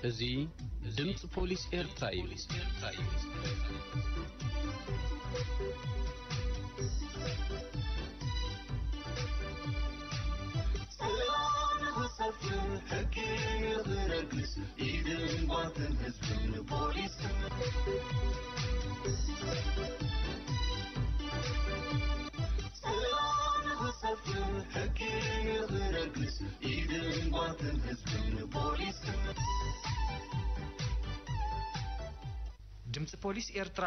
እዚ ድምፂ ፖሊስ ኤርትራ እዩ። ሰላም ንኽሰፍን ሕጊ ንኽነግስ ኢድን ጓንትን ህዝብን ፖሊስን። ሰላም ንኽሰፍን ሕጊ ንኽነግስ ኢድን ጓንትን ህዝብን ፖሊስን። ድምፂ ፖሊስ ኤርትራ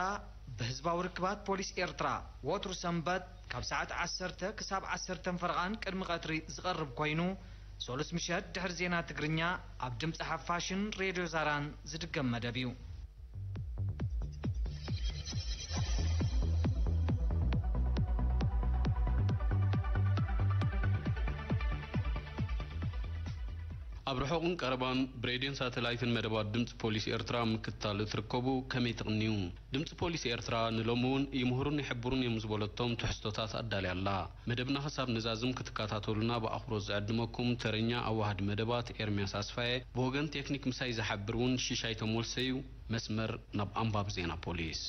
ብህዝባዊ ርክባት ፖሊስ ኤርትራ ወትሩ ሰንበት ካብ ሰዓት ዓሰርተ ክሳብ ዓሰርተ ፈረቓን ቅድሚ ቀትሪ ዝቐርብ ኮይኑ፣ ሰሉስ ምሸት ድሕሪ ዜና ትግርኛ ኣብ ድምፂ ሓፋሽን ሬድዮ ዛራን ዝድገም መደብ እዩ። ኣብ ርሑቕን ቀረባን ብሬድዮን ሳተላይትን መደባት ድምፂ ፖሊስ ኤርትራ ምክትታል እትርከቡ ከመይ ትቕንዩ? ድምፂ ፖሊስ ኤርትራ ንሎሚ እውን ይምህሩን ይሕብሩን እዮም ዝበለቶም ትሕዝቶታት ኣዳልያ ኣላ። መደብና ክሳብ ንዛዝም ክትከታተሉና ብኣኽብሮት ዝዕድመኩም ተረኛ ኣዋሃዲ መደባት ኤርምያስ ኣስፋየ፣ ብወገን ቴክኒክ ምሳይ ዝሓብር እውን ሽሻይ ተሞልሰ እዩ። መስመር ናብ ኣንባቢ ዜና ፖሊስ።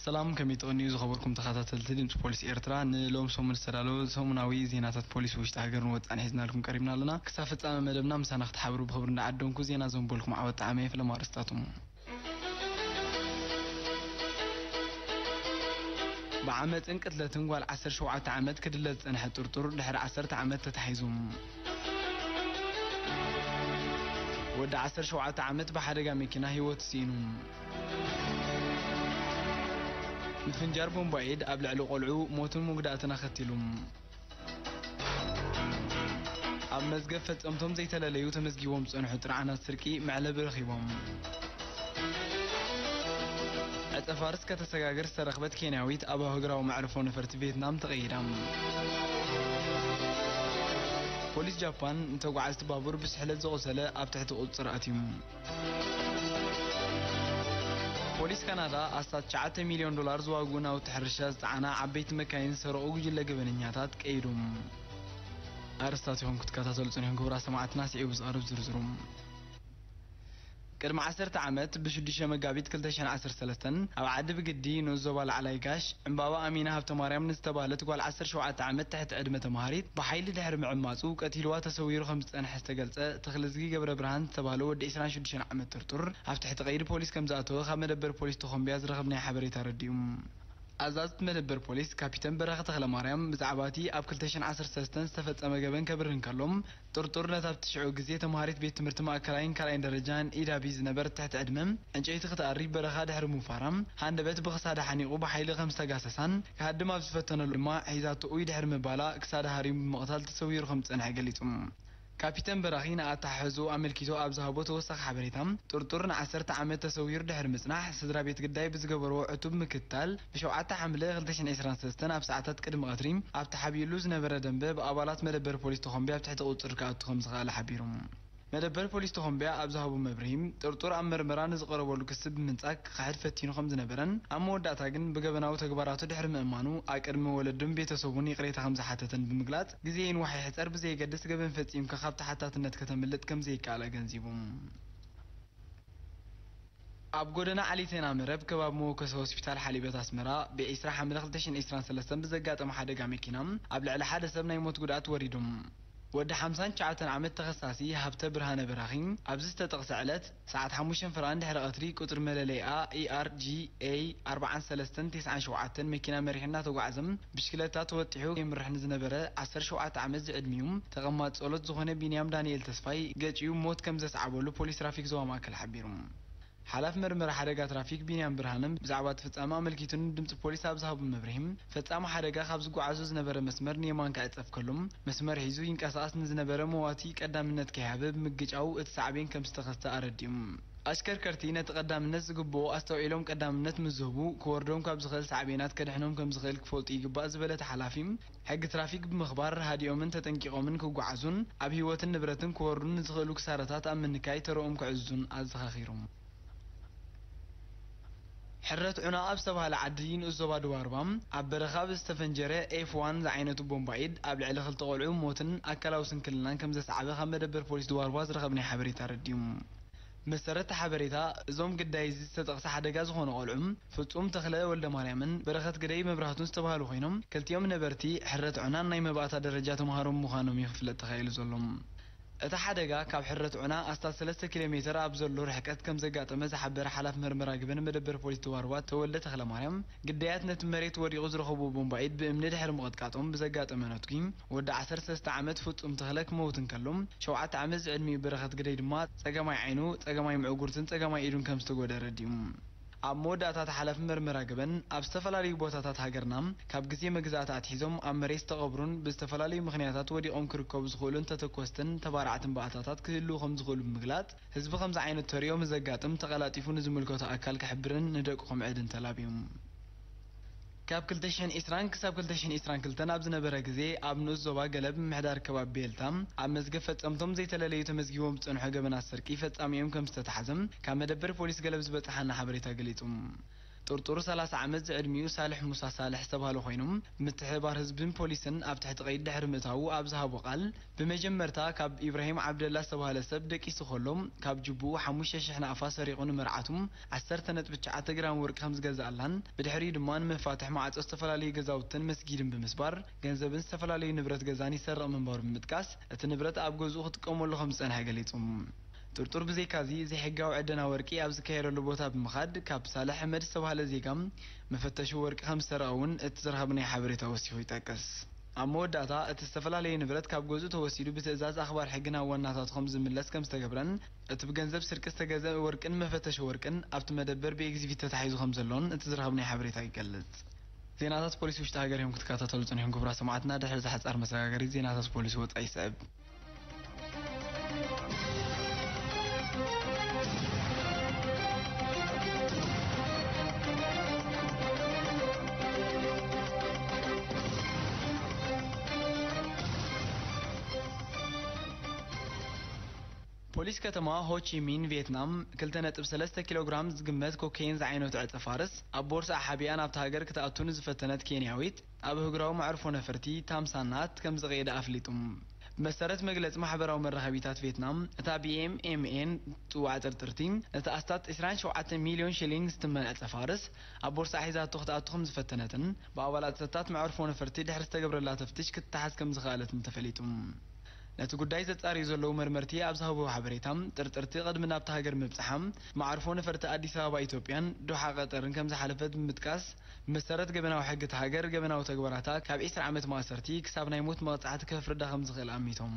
ሰላም፣ ከመይ ትቕንዩ ዝኸበርኩም ተኸታተልቲ ድምፂ ፖሊስ ኤርትራ? ንሎም ሰሙን ዝተዳለወ ሰሙናዊ ዜናታት ፖሊስ ውሽጢ ሃገርን ወፃእን ሒዝናልኩም ቀሪብና ኣለና። ክሳብ ፍጻመ መደብና ምሳና ክትሓብሩ ብኽብሪ እንዳዓደምኩ፣ ዜና ዘንበልኩም ዓወት ጣዕመ። ፍለም ኣርእስታቶም። ብዓመፅን ቅትለትን ጓል ዓሰርተ ሸውዓተ ዓመት ክድለ ዝፀንሐ ጥርጡር ድሕሪ ዓሰርተ ዓመት ተታሒዙ። ወዲ ዓሰርተ ሸውዓተ ዓመት ብሓደጋ መኪና ህይወቱ ስኢኑ። ምፍንጃር ቦምባይድ ኣብ ልዕሊ ቆልዑ ሞትን መጉዳእትን ኣኸቲሉ። ኣብ መዝገብ ፈጸምቶም ዘይተለለዩ ተመዝጊቦም ዝጸንሑ ጥርዓናት ስርቂ መዕለቢ ረኺቦም። ዕጸ ፋርስ ከተሰጋግር ዝተረኽበት ኬንያዊት ኣብ ኣህጉራዊ መዕርፎ ነፈርቲ ቪየትናም ተቐይዳ። ፖሊስ ጃፓን ንተጓዓዝቲ ባቡር ብስሕለት ዘቑሰለ ኣብ ትሕቲ ቁጽጽር ኣትዩ። ፖሊስ ካናዳ ኣስታት ትሽዓተ ሚልዮን ዶላር ዝዋግኡ ናውቲ ሕርሻ ዝጸዓና ዓበይቲ መካይን ዝሰረቑ ጉጅለ ገበነኛታት ቀይዱ። ኣርእስታት ኢኹም ክትከታተሉ ጽኒሕኩም ክቡራት ሰማዕትና፣ ስዒቡ ዝቐርብ ዝርዝሩ። ቅድሚ ዓሰርተ ዓመት ብሽዱሽተ መጋቢት ክልተ ሽሕን ዓሰርተ ሰለስተን ኣብ ዓዲ ብግዲ ንኡስ ዞባ ላዕላይ ጋሽ ዕምባባ ኣሚና ሃብተማርያም ንዝተባህለት ጓል ዓሰርተ ሸውዓተ ዓመት ትሕቲ ዕድመ ተማሃሪት ብሓይሊ ድሕሪ ምዕማጹ ቀቲልዋ ተሰዊሩ ከም ዝጸንሐ ዝተገልጸ ተኽለዝጊ ገብረ ብርሃን ዝተባህለ ወዲ ዕስራን ሽዱሽተን ዓመት ጥርጡር ኣብ ትሕቲ ቀይዲ ፖሊስ ከም ዝኣተወ ካብ መደበር ፖሊስ ተኾምቢያ ዝረኸብናዮ ሓበሬታ ኣረዲኡ። ኣዛዝት መደበር ፖሊስ ካፒተን በረኸ ተኽለማርያም ብዛዕባ እቲ ኣብ ክልተ ሽሕን ዓሰርተ ሰለስተን ዝተፈጸመ ገበን ከብርህ እንከሎ፣ ጥርጡር ነታ ኣብቲ ሽዑ ግዜ ተምሃሪት ቤት ትምህርቲ ማእከላይን ካልኣይን ደረጃን ኢዳቢ ዝነበረት ትሕቲ ዕድመ፣ ዕንጨይቲ ክትኣሪ በረኻ ድሕሪ ምውፋራ፣ ሃንደበት ብኽሳዳ ሓኒቑ ብሓይሊ ከም ዝተጋሰሳን፣ ክሃድም ኣብ ዝፈተነሉ ድማ ሒዛቶ ኡይ ድሕሪ ምባላ፣ ክሳዳ ሃሪሙ ብምቕታል ተሰዊሩ ከም ዝጸንሐ ገሊጹ። ካፒተን በራኺ ንኣተሓሕዝኡ ኣመልኪቱ ኣብ ዝሃቦ ተወሳኺ ሓበሬታ፣ ጥርጡር ንዓሰርተ ዓመት ተሰዊሩ ድሕሪ ምጽናሕ፣ ስድራ ቤት ግዳይ ብዝገበርዎ ዕቱብ ምክትታል፣ ብሸውዓተ ሓምለ ክልተ ሽሕን ዕስራን ሰለስተን ኣብ ሰዓታት ቅድሚ ቀትሪ፣ ኣብቲ ሓቢኡሉ ዝነበረ ደንበ ብኣባላት መደበር ፖሊስ ተኾምቢ ኣብ ትሕቲ ቁጽጽር ክኣቱ ከም ዝኸኣለ ሓቢሩ። መደበር ፖሊስ ተኾምቢያ ኣብ ዝሃቦ መብርሂ፣ ጥርጡር ኣብ መርመራ ንዝቐረበሉ ክሲ ብምንጻግ ክኽሕድ ፈቲኑ ከም ዝነበረን፣ ኣብ መወዳእታ ግን ብገበናዊ ተግባራቱ ድሕሪ ምእማኑ፣ ኣቅድሚ ወለዱን ቤተሰቡን ይቕሬታ ከም ዝሓተተን ብምግላጽ፣ ግዜ ይንዋሕ ይሕጸር ብዘየገድስ ገበን ፈጺምካ ካብ ተሓታትነት ከተምልጥ ከም ዘይከኣል ኣገንዚቡ። ኣብ ጎደና ዓሊ ቴና መረብ ከባቢ መወከሲ ሆስፒታል ሓሊበት ኣስመራ ብዒስራ ሓምለ ክልተ ሽሕን ዕስራን ሰለስተን ብዘጋጠመ ሓደጋ መኪና ኣብ ልዕሊ ሓደ ሰብ ናይ ሞት ጉድኣት ወሪዱ። ወዲ ሓምሳን ትሽዓተን ዓመት ተኸሳሲ ሃብተ ብርሃነ በራኺ ኣብዚ ዝተጠቕሰ ዕለት ሰዓት ሓሙሽተ ፍርቓን ድሕሪ ቀትሪ ቁጽሪ መለለይኣ ኢኣርጂኤ ኣርባዓን ሰለስተን ተስዓን ሸውዓተን መኪና መሪሑ እናተጓዕዘ ብሽክለታ ተወጢሑ የምርሕ ንዝነበረ ዓሰርተ ሸውዓተ ዓመት ዝዕድሚኡ ተቐማጢ ጸሎት ዝኾነ ቢንያም ዳንኤል ተስፋይ ገጭዩ ሞት ከም ዘስዓበሉ ፖሊስ ትራፊክ ዞባ ማእከል ሓቢሩ። ሓላፊ መርመራ ሓደጋ ትራፊክ ቢንያም ብርሃነ ብዛዕባ እቲ ፍጻመ ኣመልኪቱ ንድምጺ ፖሊስ ኣብ ዝሃቦ መብርሂ፣ ፈጻሚ ሓደጋ ካብ ዝጓዓዞ ዝነበረ መስመር ንየማን ክዕጸፍ ከሎ፣ መስመር ሒዙ ይንቀሳቐስ ንዝነበረ መዋቲ ቀዳምነት ከይሃበ ብምግጫው እቲ ሳዕቤን ከም ዝተኸስተ ኣረዲኡ። ኣሽከርከርቲ ነቲ ቀዳምነት ዝግብኦ ኣስተውዒሎም ቀዳምነት ምስ ዝህቡ፣ ክወርዶም ካብ ዝኽእል ሳዕቤናት ከድሕኖም ከም ዝኽእል ክፈልጡ ይግባእ ዝበለ እቲ ሓላፊ፣ ሕጊ ትራፊክ ብምኽባር ሃዲኦምን ተጠንቂቖምን ክጓዓዙን ኣብ ህይወትን ንብረትን ክወርዱን ንዝኽእሉ ክሳረታት ኣብ ምንካይ ተረኦም ክዕዙን ኣዘኻኺሩ። ሕረት ዑና ኣብ ዝተባህለ ዓዲ ንኡስ ዞባ ድባርባ ኣብ በረኻ ብዝተፈንጀረ ኤፍ ዋን ዝዓይነቱ ቦምባይድ ኣብ ልዕሊ ክልተ ቆልዑ ሞትን ኣካላዊ ስንክልናን ከም ዘስዓበ ካብ መደበር ፖሊስ ድባርባ ዝረኸብናይ ሓበሬታ ኣረዲኡ። መሰረት እቲ ሓበሬታ፣ እዞም ግዳይ እዚ ዝተጠቕሰ ሓደጋ ዝኾኑ ቆልዑ ፍጹም ተኽለ ወልደማርያምን በረኸት ግደይ መብራህቱን ዝተባህሉ ኮይኖም፣ ክልቲኦም ነበርቲ ሕረት ዑናን ናይ መባእታ ደረጃ ተምሃሮ ምዃኖም እዩ ክፍለጥ ተኻኢሉ ዘሎ። እቲ ሓደጋ ካብ ሕረት ዑና ኣስታት ሰለስተ ኪሎ ሜተር ኣብ ዘሎ ርሕቀት ከም ዘጋጠመ ዝሓበረ ሓላፊ መርመራ ገበን መደበር ፖሊስ ድባርባ ተወልደ ተኽለማርያም፣ ግዳያት ነቲ መሬት ወዲቑ ዝረኸብዎ ቦምባይድ ብእምኒ ድሕሪ ምቕጥቃጦም ብዘጋጠመ ነትጒ፣ ወዲ ዓሰርተ ሰለስተ ዓመት ፍጹም ተኽለ ክመውት እንከሎ፣ ሸውዓተ ዓመት ዝዕድሚኡ በረኸት ግደይ ድማ ጸጋማይ ዓይኑ፣ ጸጋማይ ምዕጉርትን ጸጋማይ ኢዱን ከም ዝተጎድአ ኣረዲኡ። ኣብ መወዳእታ፣ እቲ ሓላፊ መርመራ ገበን፣ ኣብ ዝተፈላለዩ ቦታታት ሃገርና ካብ ግዜ መግዛእቲ ኣትሒዞም ኣብ መሬት ዝተቐብሩን ብዝተፈላለዩ ምኽንያታት ወዲቖም ክርከቡ ዝኽእሉን ተተኮስትን ተባራዕትን ባእታታት ክህልዉ ከም ዝኽእሉ ብምግላጽ፣ ህዝቢ ከምዚ ዓይነት ተርእዮ ምስ ዘጋጥም ተቐላጢፉ ንዝምልከቶ ኣካል ክሕብርን ንደቁ ከምዕድን ተላብዩ። ካብ ክልተ ሽሕን ዕስራን ክሳብ ክልተ ሽሕን ዕስራን ክልተን ኣብ ዝነበረ ግዜ፣ ኣብ ንኡስ ዞባ ገለብ ምምሕዳር ከባቢ ቤልታ፣ ኣብ መዝገብ ፈጸምቶም ዘይተለለዩ ተመዝጊቦም ዝጸንሑ ገበናት ስርቂ ፈጻሚኦም ከም ዝተታሕዘ ካብ መደበር ፖሊስ ገለብ ዝበጽሓና ሓበሬታ ገሊጹ። ጥርጡር ሰላሳ ዓመት ዝዕድሚኡ ሳልሕ ሙሳ ሳልሕ ዝተባህለ ኮይኑ፣ ምትሕብባር ህዝብን ፖሊስን ኣብ ትሕቲ ቀይዲ ድሕሪ ምእታዉ ኣብ ዝሃቦ ቃል፣ ብመጀመርታ ካብ ኢብራሂም ዓብደላ ዝተባህለ ሰብ ደቂሱ ከሎ፣ ካብ ጅቡኡ ሓሙሽተ ሽሕ ናቕፋ ሰሪቑ ንመርዓቱ ዓሰርተ ነጥቢ ትሽዓተ ግራም ወርቂ ከም ዝገዝኣላን ብድሕሪኡ ድማ ንመፋትሕ ማዕጾ ዝተፈላለዩ ገዛውትን መስጊድን ብምስባር ገንዘብን ዝተፈላለዩ ንብረት ገዛን ይሰርቕ ምንባሩ ብምጥቃስ፣ እቲ ንብረት ኣብ ገዝኡ ክጥቀመሉ ከም ዝጸንሐ ገሊጹ። ጥርጡር ብዘይካዚ ዘይሕጋዊ ዕደና ወርቂ ኣብ ዝካየደሉ ቦታ ብምኻድ ካብ ሳልሕ ኣሕመድ ዝተባህለ ዜጋ መፈተሺ ወርቂ ከም ዝሰረቐ እውን እቲ ዝረኸብናዮ ሓበሬታ ወሲኹ ይጠቅስ። ኣብ መወዳእታ፣ እቲ ዝተፈላለየ ንብረት ካብ ገዝኡ ተወሲዱ ብትእዛዝ ኣኽባር ሕጊ ናብ ዋናታቱ ከም ዝምለስ ከም ዝተገብረን፣ እቲ ብገንዘብ ስርቂ ዝተገዝአ ወርቅን መፈተሺ ወርቅን ኣብቲ መደበር ብኤግዚቢት ተታሒዙ ከም ዘሎን እቲ ዝረኸብናዮ ሓበሬታ ይገልጽ። ዜናታት ፖሊስ ውሽጢ ሃገር እዮም ክትከታተሉ ጸኒሕኩም ክቡራት ሰማዕትና። ድሕሪ እዚ ሓጻር መሰጋገሪት ዜናታት ፖሊስ ወጻኢ ይስዕብ። ፖሊስ ከተማ ሆቺ ሚን ቪየትናም ክልተ ነጥቢ ሰለስተ ኪሎ ግራም ዝግመት ኮኬይን ዝዓይነቱ ዕጸ ፋርስ ኣብ ቦርስኣ ሓቢኣ ናብታ ሃገር ክትኣቱ ንዝፈተነት ኬንያዊት ኣብ ኣህጉራዊ መዕርፎ ነፈርቲ ታምሳናት ከም ዝቐየደ ኣፍሊጡ። ብመሰረት መግለጺ ማሕበራዊ መራኸቢታት ቪየትናም፣ እታ ብ ኤም ኤም ኤን ትጽዋዕ ጥርጥርቲ፣ ነቲ ኣስታት ዕስራን ሸውዓተን ሚልዮን ሽሊንግ ዝትመን ዕጸ ፋርስ ኣብ ቦርስኣ ሒዛቶ ክትኣቱ ከም ዝፈተነትን ብኣባላት ጸጥታት መዕርፎ ነፈርቲ ድሕሪ ዝተገብረላ ተፍትሽ ክትተሓዝ ከም ዝኸኣለትን ተፈሊጡ። ነቲ ጉዳይ ዘጻርዩ ዘለዉ መርመርቲ ኣብ ዝሃብዎ ሓበሬታ፣ ጥርጥርቲ ቅድሚ ናብታ ሃገር ምብጽሓ፣ መዓርፎ ነፈርቲ ኣዲስ ኣበባ ኢትዮጵያን ዶሓ ቀጠርን ከም ዝሓለፈት ብምጥቃስ፣ ብመሰረት ገበናዊ ሕጊ እታ ሃገር፣ ገበናዊ ተግባራታ ካብ ዕስራ ዓመት ማእሰርቲ ክሳብ ናይ ሞት መቕጻዕቲ ከፍርዳ ከም ዝኽእል ኣሚቶም።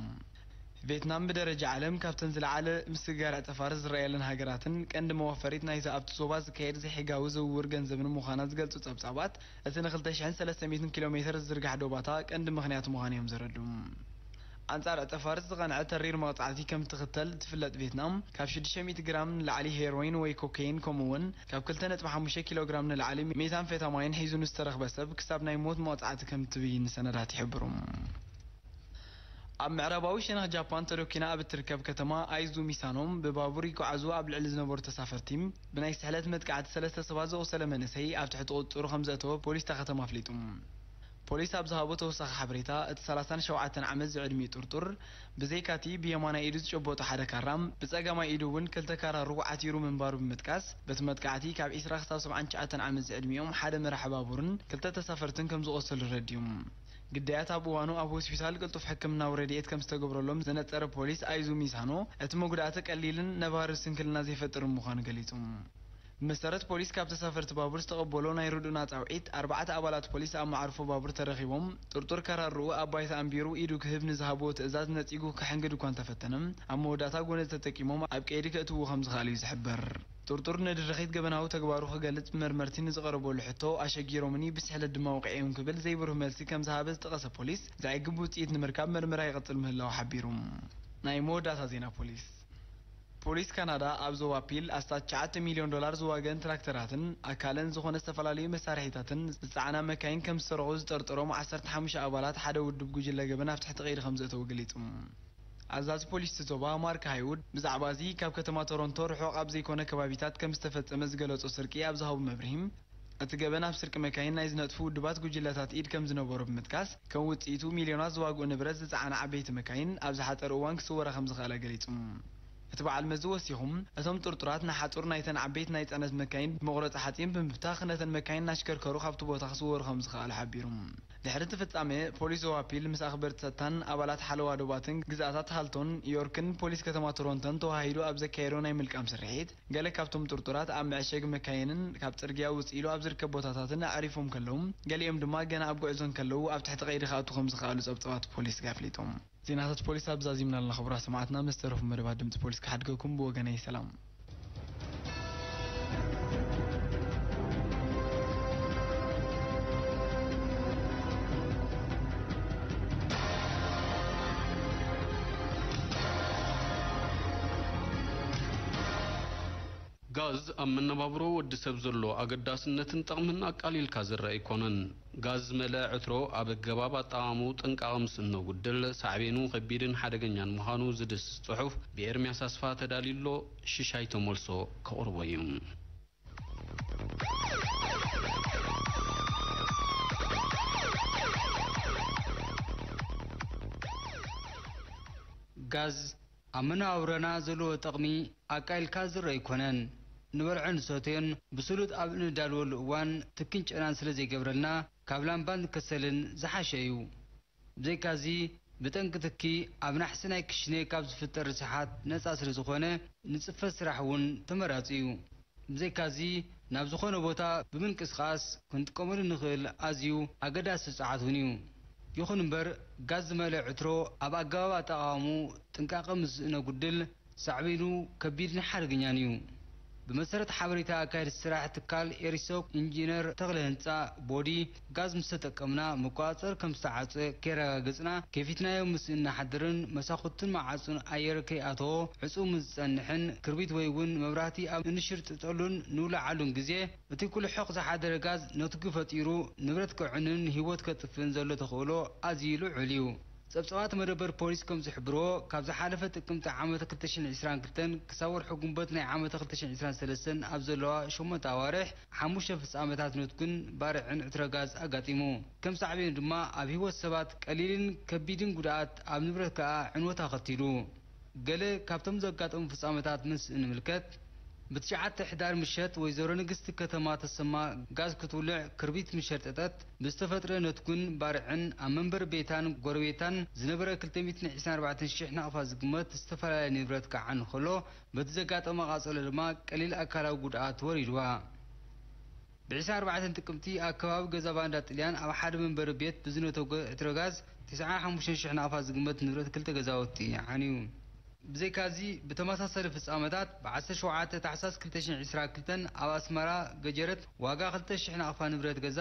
ቬትናም ብደረጃ ዓለም ካብተን ዝለዓለ ምስግጋር ዕጸ ፋርስ ዝረኣየለን ሃገራትን ቀንዲ መዋፈሪት ናይዚ ኣብቲ ዞባ ዝካየድ ዘይሕጋዊ ዝውውር ገንዘብን ምዃና ዝገልጹ ጸብጻባት፣ እቲ ን ክልተ ሽሕን ሰለስተ ሚእትን ኪሎ ሜተር ዝዝርጋሕ ዶባታ ቀንዲ ምኽንያት ምዃኑ እዮም ዘረድኡ። ኣንጻር ዕጸ ፋርስ ዝቐንዐ ተሪር መቕጻዕቲ ከም እትኽተል እትፍለጥ ቬትናም፣ ካብ ሽዱሽተ ሚእቲ ግራም ንላዕሊ ሄሮይን ወይ ኮኬይን፣ ከምኡ'ውን ካብ ክልተ ነጥቢ ሓሙሽተ ኪሎ ግራም ንላዕሊ ሜታምፌታማይን ሒዙ ንዝተረኽበ ሰብ ክሳብ ናይ ሞት መቕጻዕቲ ከም እትብይን ሰነዳት ይሕብሩ። ኣብ ምዕራባዊ ሸነኽ ጃፓን ተደኲና ኣብ እትርከብ ከተማ ኣይዙሚ ሳኖ ብባቡር ይጓዓዙ ኣብ ልዕሊ ዝነበሩ ተሳፈርቲ ብናይ ስሕለት መጥቃዕቲ ሰለስተ ሰባት ዘቑሰለ መንእሰይ ኣብ ትሕቲ ቁጽጽሩ ከም ዘእተወ ፖሊስ እታ ከተማ ኣፍሊጡ። ፖሊስ ኣብ ዝሃቦ ተወሳኺ ሓበሬታ፣ እቲ ሰላሳን ሸውዓተን ዓመት ዝዕድሚኡ ጥርጡር፣ ብዘይካቲ ብየማናይ ኢዱ ዝጨበጦ ሓደ ካራ፣ ብጸጋማይ ኢዱ እውን ክልተ ካራ ርጉእ ዓቲሩ ምንባሩ ብምጥቃስ፣ በቲ መጥቃዕቲ ካብ ዕስራ ክሳብ ሰብዓን ትሽዓተን ዓመት ዝዕድሚኦም ሓደ መራሒ ባቡርን ክልተ ተሳፈርትን ከም ዝቖሰሉ ረዲኡ። ግዳያት ኣብ እዋኑ ኣብ ሆስፒታል ቅልጡፍ ሕክምናዊ ረድኤት ከም ዝተገብረሎም ዘነጸረ ፖሊስ ኣይዙሚ ሳኖ፣ እቲ መጉዳእቲ ቀሊልን ነባሪ ስንክልና ዘይፈጥርን ምዃኑ ገሊጹ። ብመሰረት ፖሊስ፣ ካብ ተሳፈርቲ ባቡር ዝተቐበሎ ናይ ርድኡና ጻውዒት፣ ኣርባዕተ ኣባላት ፖሊስ ኣብ መዓርፎ ባቡር ተረኺቦም፣ ጥርጡር ከራርኡ ኣብ ባይታ ኣንቢሩ ኢዱ ክህብ ንዝሃብዎ ትእዛዝ ነጺጉ ከሐንግድ እኳ እንተፈተነ፣ ኣብ መወዳእታ ጎነጽ ተጠቂሞም ኣብ ቀይዲ ከእትውዎ ከም ዝኸኣሉ እዩ ዝሕበር። ጥርጡር ንድርኺት ገበናዊ ተግባሩ ክገልጽ ብመርመርቲ ንዝቐረበሉ ሕቶ፣ ኣሸጊሮምኒ፣ ብስሕለት ድማ ወቒዐዮም ክብል ዘይብሩህ መልሲ ከም ዝሃበ ዝጠቐሰ ፖሊስ፣ ዘዕግብ ውጽኢት ንምርካብ መርመራ ይቕጽል ምህላዉ ሓቢሩ። ናይ መወዳእታ ዜና ፖሊስ። ፖሊስ ካናዳ ኣብ ዞባ ፒል ኣስታት ትሽዓተ ሚልዮን ዶላር ዝዋገን ትራክተራትን ኣካለን ዝኾነ ዝተፈላለዩ መሳርሒታትን ዝጸዓና መካይን ከም ዝሰረቑ ዝጠርጠሮም ዓሰርተ ሓሙሽተ ኣባላት ሓደ ውድብ ጉጅለ ገበን ኣብ ትሕቲ ቀይዲ ከም ዘእተዉ ገሊጹ። ኣዛዚ ፖሊስ እቲ ዞባ ማርክ ሃይውድ ብዛዕባ እዚ ካብ ከተማ ቶሮንቶ ርሑቕ ኣብ ዘይኮነ ከባቢታት ከም ዝተፈጸመ ዝገለጾ ስርቂ ኣብ ዝሃቡ መብርሂ፣ እቲ ገበን ኣብ ስርቂ መካይን ናይ ዝነጥፉ ውድባት ጉጅለታት ኢድ ከም ዝነበሮ ብምጥቃስ፣ ከም ውጽኢቱ ሚልዮናት ዝዋግኡ ንብረት ዝጸዓና ዓበይቲ መካይን ኣብ ዝሓጸረ እዋን ክስወራ ከም ዝኸኣላ ገሊጹ። እቲ በዓል መዚ ወሲኹ፣ እቶም ጥርጡራት ንሓጹር ናይተን ዓበይቲ ናይ ጽዕነት መካይን ብመቑረጺ ሓጺን ብምፍታኽ፣ ነተን መካይን እናሽከርከሩ ካብቲ ቦታ ክስወሩ ከም ዝኸኣሉ ሓቢሩ። ድሕሪ እቲ ፍጻመ፣ ፖሊስ ዞባ ፒል ምስ ኣኽበርቲ ጸጥታን ኣባላት ሓለዋ ዶባትን ግዝኣታት ሃልቶን ዮርክን ፖሊስ ከተማ ቶሮንቶን ተዋሃሂዱ ኣብ ዘካየዶ ናይ ምልቃም ስርሒት፣ ገለ ካብቶም ጥርጡራት ኣብ መዐሸጊ መካይንን ካብ ጽርግያ ውጽእ ኢሉ ኣብ ዝርከብ ቦታታትን ኣዕሪፎም ከለዉ፣ ገሊኦም ድማ ገና ኣብ ጉዕዞ እንከለዉ ኣብ ትሕቲ ቀይዲ ክኣትዉ ከም ዝኸኣሉ ጸብጻባት ፖሊስ ኣፍሊጦም። ዜናታት ፖሊስ ኣብ ዛዚምና ኣለና። ክቡራት ሰማዕትና፣ ምስ ተረፉ መደባት ድምጺ ፖሊስ ክሓድገኩም ብወገነይ ሰላም። ጋዝ ኣብ መነባብሮ ወዲ ሰብ ዘሎ ኣገዳስነትን ጠቕምን ኣቃሊልካ ዝረኣ ኣይኮነን። ጋዝ ዝመልአ ዕትሮ ኣብ ኣገባብ ኣጠቓቕምኡ ጥንቃቐ ምስእኖ ጉድል፣ ሳዕቤኑ ከቢድን ሓደገኛን ምዃኑ ዝድህስስ ጽሑፍ ብኤርምያስ ኣስፋ ተዳልዩ ኣሎ። ሽሻይ ተመልሶ ከቕርቦ እዩ። ጋዝ ኣብ መነባብሮና ዘለዎ ጠቕሚ ኣቃሊልካ ዝረኣ ኣይኮነን። ንበልዖን ንሰትዮን ብስሉጥ ኣብ እንዳለወሉ እዋን ትክን ጨናን ስለ ዘይገብረልና ካብ ላምባን ከሰልን ዝሓሸ እዩ። ብዘይካዚ ብጠንቂ ትኪ ኣብ ናሕሲ ናይ ክሽነ ካብ ዝፍጠር ርስሓት ነጻ ስለ ዝኾነ ንጽፈት ስራሕ እውን ተመራጺ እዩ። ብዘይካዚ ናብ ዝኾነ ቦታ ብምንቅስቓስ ክንጥቀመሉ ንኽእል ኣዝዩ ኣገዳሲ ጸዓት እውን እዩ። ይኹን እምበር ጋዝ ዝመልአ ዕትሮ ኣብ ኣገባብ ኣጠቓቕምኡ ጥንቃቐ ምስ ዝእነጉድል ሳዕቤኑ ከቢድን ሓደገኛን እዩ። ብመሰረት ሓበሬታ ኣካየድቲ ስራሕ ትካል ኤሪሶ ኢንጂነር ተኽለ ህንፃ ቦዲ ጋዝ ምስ ተጠቀምና መቆፃፀሪ ከም ዝተዓፀ ከየረጋገፅና ከፊትናዮ ምስ እናሓደርን መሳኹትን መዓፁን ኣየር ከይኣተዎ ዕፁው ምስ ዝፀንሕን ክርቢት ወይ እውን መብራህቲ ኣብ እንሽርጥጠሉን ንውለዓሉን ግዜ እቲ ኩሉ ሕቕ ዝሓደረ ጋዝ ነትጒ ፈጢሩ ንብረት ከዕንን ህይወት ከጥፍእን ዘሎ ተኽእሎ ኣዝዩ ልዑል እዩ። ጸብጻባት መደበር ፖሊስ ከም ዝሕብርዎ፣ ካብ ዝሓለፈ ጥቅምቲ ዓመት ክልተ ሽሕን ዕስራን ክልተን ክሳብ ወርሒ ጉንበት ናይ ዓመት ክልተ ሽሕን ዕስራን ሰለስተን ኣብ ዘለዋ ሸሞንተ ኣዋርሕ፣ ሓሙሽተ ፍጻመታት ነትጉን ባርዕን ዕትረ ጋዝ ኣጋጢሙ። ከም ሳዕቤኑ ድማ ኣብ ህይወት ሰባት ቀሊልን ከቢድን ጉድኣት፣ ኣብ ንብረት ከኣ ዕንወት ኣኸቲሉ። ገለ ካብቶም ዘጋጠሙ ፍጻመታት ምስ እንምልከት፣ ብትሽዓተ ሕዳር ምሸት ወይዘሮ ንግስቲ ከተማ ተሰማ ጋዝ ክትውልዕ ክርቢት ምስ ሸርጠጠት፣ ብዝተፈጥረ ነትጉን ባርዕን ኣብ መንበሪ ቤታን ጎረቤታን ዝነበረ ክልተ ሚእትን ዕስራን ኣርባዕተን ሽሕ ናቕፋ ዝግመት ዝተፈላለየ ንብረት ክዓኑ ከሎ፣ በቲ ዘጋጠመ ቃጸሎ ድማ ቀሊል ኣካላዊ ጉድኣት ወሪድዋ። ብ ዕስራን ኣርባዕተን ጥቅምቲ ኣብ ከባቢ ገዛ ባንዳ ጥልያን ኣብ ሓደ መንበሪ ቤት ብዝነተጎ ዕትረ ጋዝ፣ ተስዓን ሓሙሽተን ሽሕ ናቕፋ ዝግመት ንብረት ክልተ ገዛውቲ ዓንዩ። ብዘይካዚ፣ ብተመሳሳሊ ፍጻመታት፣ ብ ዓሰርተ ሸውዓተ ታሕሳስ ክልተ ሽሕን ዕስራን ክልተን ኣብ ኣስመራ ገጀረት ዋጋ ክልተ ሽሕ ናቕፋ ንብረት ገዛ፣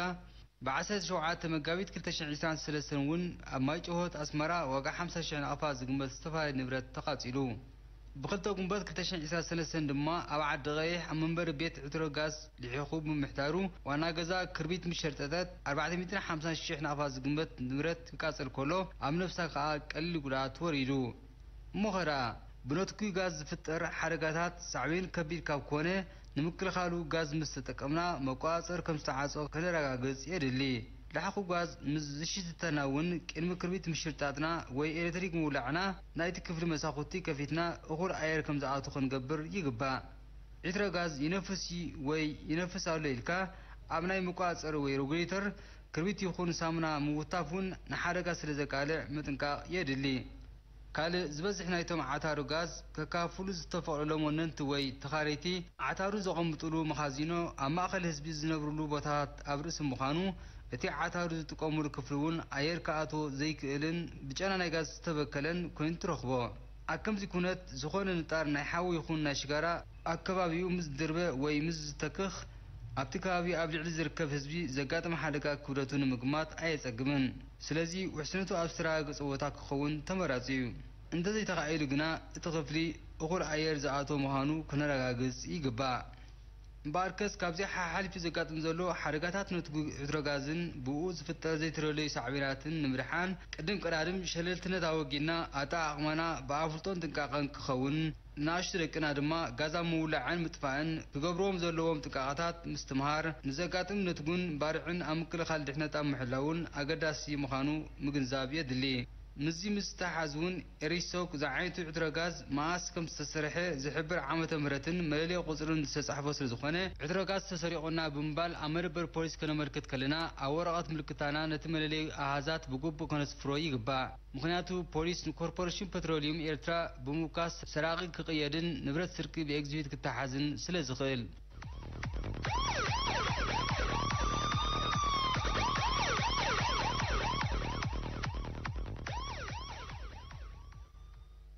ብ ዓሰርተ ሸውዓተ መጋቢት ክልተ ሽሕን ዕስራን ሰለስተን እውን ኣብ ማይጨሆት ኣስመራ ዋጋ ሓምሳ ሽሕ ናቕፋ ዝግመት ዝተፈላለየ ንብረት ተቓጺሉ። ብክልተ ጉንበት ክልተ ሽሕን ዕስራን ሰለስተን ድማ ኣብ ዓዲ ቀይሕ ኣብ መንበሪ ቤት ዕትሮ ጋዝ ልሒኹ ብምሕዳሩ፣ ዋና ገዛ ክርቢት ምስ ሸርጠጠት፣ ኣርባዕተ ሚእትን ሓምሳን ሽሕ ናቕፋ ዝግመት ንብረት ክቃጸል ከሎ፣ ኣብ ነብሳ ከኣ ቀሊል ጉድኣት ወሪዱ። እሞ ኸ ደኣ፣ ብነትጒ ጋዝ ዝፍጠር ሓደጋታት ሳዕቤን ከቢድ ካብ ኮነ፣ ንምክልኻሉ ጋዝ ምስ ተጠቀምና መቆጻጸሪ ከም ዝተዓጾ ከነረጋግጽ የድሊ። ላሕኹ ጋዝ ምስ ዝሽትተና እውን ቅድሚ ክርቢት ምሽርጣጥና ወይ ኤለትሪክ ምውላዕና ናይቲ ክፍሊ መሳኹቲ ከፊትና እኹል ኣየር ከም ዝኣቱ ክንገብር ይግባእ። ዕትረ ጋዝ ይነፍስ እዩ ወይ ይነፍስ ኣሎ ኢልካ ኣብ ናይ መቆጻጸሪ ወይ ሬጉሌተር ክርቢት ይኹን ሳሙና ምውታፍ እውን ንሓደጋ ስለ ዘቃልዕ ምጥንቃቕ የድሊ። ካልእ፣ ዝበዝሕ ናይቶም ዓታሩ ጋዝ ከካፍሉ ዝተፈቕደሎም ወነንቲ ወይ ተኻረይቲ፣ ዓታሩ ዘቐምጥሉ መኻዚኖ ኣብ ማእከል ህዝቢ ዝነብርሉ ቦታታት ኣብ ርእሲ ምዃኑ፣ እቲ ዓታሩ ዝጥቀምሉ ክፍሊ እውን ኣየር ክኣትዎ ዘይክእልን ብጨና ናይ ጋዝ ዝተበከለን ኮይኑ ትረኽቦ። ኣብ ከምዚ ኩነት፣ ዝኾነ ንጣር ናይ ሓዊ ይኹን ናይ ሽጋራ ኣብ ከባቢኡ ምስ ዝድርበ ወይ ምስ ዝተክኽ፣ ኣብቲ ከባቢ ኣብ ልዕሊ ዝርከብ ህዝቢ ዘጋጥም ሓደጋ ክብደቱ ንምግማት ኣየጸግምን። ስለዚ፣ ውሕስነቱ ኣብ ዝተረጋገጸ ቦታ ክኸውን ተመራጺ እዩ። እንተዘይተኻኢሉ ግና፣ እቲ ክፍሊ እኹል ኣየር ዝኣትዎ ምዃኑ ክነረጋግጽ ይግባእ። እምበኣርከስ፣ ካብዚ ሓሓሊፉ ዘጋጥም ዘሎ ሓደጋታት ነትጉ ዕትሮ ጋዝን ብኡ ዝፍጠር ዘይተደለዩ ሳዕቤናትን ንምድሓን፣ ቅድም ቀዳድም ሸለልትነት ኣወጊድና፣ ኣጠቓቕማና ብኣፍልጦን ጥንቃቐን ክኸውን፣ ንኣሽቱ ደቅና ድማ ጋዝ ኣብ ምውላዕን ምጥፋእን ክገብርዎም ዘለዎም ጥንቃቐታት ምስትምሃር፣ ንዘጋጥም ነትጉን ባርዕን ኣብ ምክልኻል ድሕነት ኣብ ምሕላውን ኣገዳሲ ምዃኑ ምግንዛብ የድሊ። ምስዚ ምስ ዝተሓሓዝ እውን፣ ኤሪሶክ ዝዓይነቱ ዕትሮ ጋዝ መኣስ ከም ዝተሰርሐ ዝሕብር ዓመተ ምህረትን መለለዪ ቁጽርን ዝተጻሕፎ ስለ ዝኾነ፣ ዕትሮ ጋዝ ተሰሪቑና ብምባል ኣብ መደበር ፖሊስ ከነመልክት ከለና፣ ኣብ ወረቐት ምልክታና ነቲ መለለዪ ኣሃዛት ብግቡእ ከነስፍሮ ይግባእ። ምኽንያቱ፣ ፖሊስ ንኮርፖሬሽን ፔትሮሊየም ኤርትራ ብምውካስ ሰራቒ ክቕየድን ንብረት ስርቂ ብኤግዚቢት ክተሓዝን ስለ ዝኽእል።